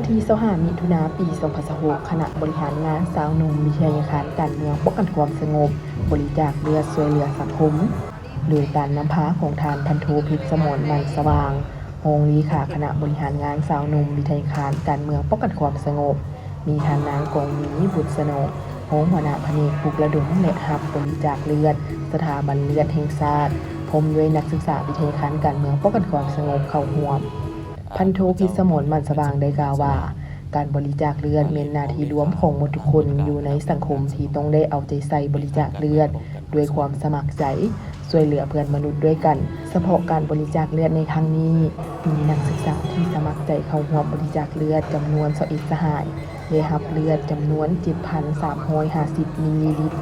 ທີຊາວຫ້າ ມິຖຸນາ ປີສອງພັນຊາວຫົກ ຄະນະບໍລິຫານງານຊາວໜຸ່ມວິທະຍາຄານການເມືອງປ້ອງກັນຄວາມສະຫງົບ ບໍລິຈາກເລືອດຊ່ວຍເຫຼືອສັງຄົມ ໂດຍການນຳພາຂອງທ່ານພັນໂທ ພິດສະໝອນ ໝັ້ນສະຫວ່າງ ຮອງເລຂາຄະນະບໍລິຫານງານຊາວໜຸ່ມວິທະຍາຄານການເມືອງປ້ອງກັນຄວາມສະຫງົບ, ມີທ່ານນາງ ກອງມີ ບຸດສະໜອກ ຮອງຫົວໜ້າພະແນກປຸກລະດົມ ແລະ ຮັບບໍລິຈາກເລືອດ ສະຖາບັນເລືອດແຫ່ງຊາດ ພ້ອມດ້ວຍນັກສຶກສາວິທະຍາຄານການເມືອງປ້ອງກັນຄວາມສະຫງົບເຂົ້າຮ່ວມ. ພັນໂທ ພິດສະໝອນ ໝັ້ນສະຫວ່າງ ໄດ້ກ່າວວ່າ ການບໍລິຈາກເລືອດແມ່ນໜ້າທີ່ລວມຂອງໝົດທຸກຄົນຢູ່ໃນສັງຄົມທີ່ຕ້ອງໄດ້ເອົາໃຈໃສ່ບໍລິຈາກເລືອດດ້ວຍຄວາມສະໝັກໃຈ ຊ່ວຍເຫຼືອເພື່ອນມະນຸດດ້ວຍກັນ. ສະເພາະການບໍລິຈາກເລືອດໃນຄັ້ງນີ້ ມີນັກສຶກສາທີ່ສະໝັກໃຈເຂົ້າຮ່ວມບໍລິຈາກເລືອດຈຳນວນຊາວເອັດສະຫາຍ ໄດ້ຮັບເລືອດຈຳນວນເຈັດພັນສາມຮ້ອຍຫ້າສິບມິນລີລິດ